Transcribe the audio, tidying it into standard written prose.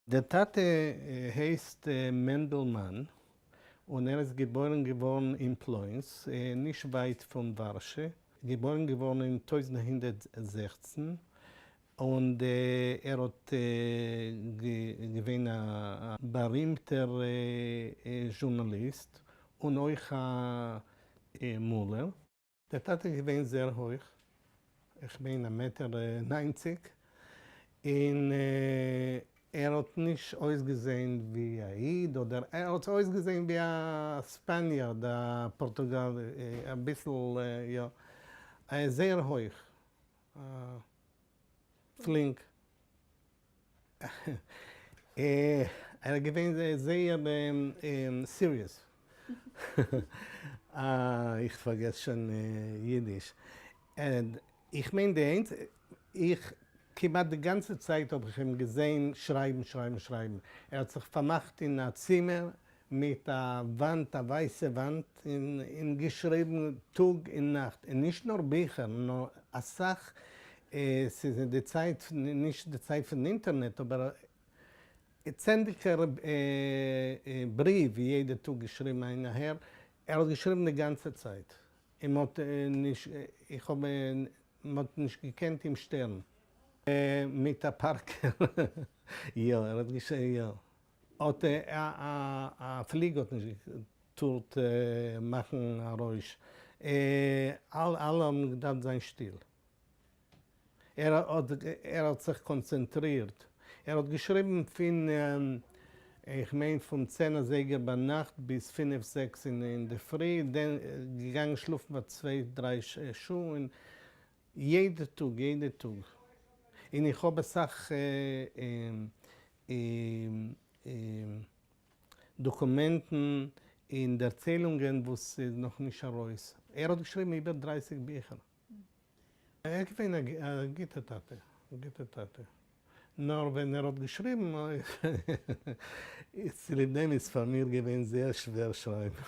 דער טאטע הייסט מענדל מאן און ער איז געבוירן געווארן אין פלוינס, נישט ווייט פון ווארשע, געבוירן געווארן אין 1916, און ער האט געווען א בארימטער זשורנאליסט און אויך א מאלער. דער טאטע איז געווען זייער הויך, איך מיין א מעטער 90, און ער האט נישט אויסגעזען ווי א איד, אדער ער האט אויסגעזען ווי א Spaniard, א פארטוגאל, אביסל יא, זייער הויך, פלינק. ער איז געווען זייער serious. איך פארגעס שוין אידיש. איך מיין די איינס, איך כמעט די גאנצע צייט האב איך אים געזען שרייבן שרייבן שרייבן. ער האט זיך פארמאכט אין א צימער מיט א וואנט, א ווייסע וואנט, און געשריבן טאג און נאכט. און נישט נאר ביכער, נאר אסאך, ס'איז אין די צייט, נישט די צייט פון אינטערנעט, אבער צענדליגער בריוו יעדע טאג געשריבן אהין אהער, ער האט געשריבן די גאנצע צייט, און מ'האט נישט, איך האב, מ'האט נישט געקענט אים שטערן. מיט א פארקער, יא, ער האט געשריבן, יא. האט א פליג האט נישט געטארט מאכן א רויש, אלע האבן געדארפט זיין שטיל. ער האט ער האט זיך קאנצענטרירט, ער האט געשריבן פון איך מיין פון 10 אזייגער ביינאכט ביז פינף זעקס אינדערפרי, דען געגאנגען שלאפן פאר צוויי דריי שעה און יעדע טאג יעדע טאג, און איך האב אסאך דאקומענטן און דערציילונגען וואס איז נאכנישט ארויס, ער האט געשריבן איבער 30 ביכער. ער איז געווען א גוטע טאטע, א גוטע טאטע, נאר ווען ער האט געשריבן איז צוליב דעם איז פאר מיר געווען זייער שווער שרייבן.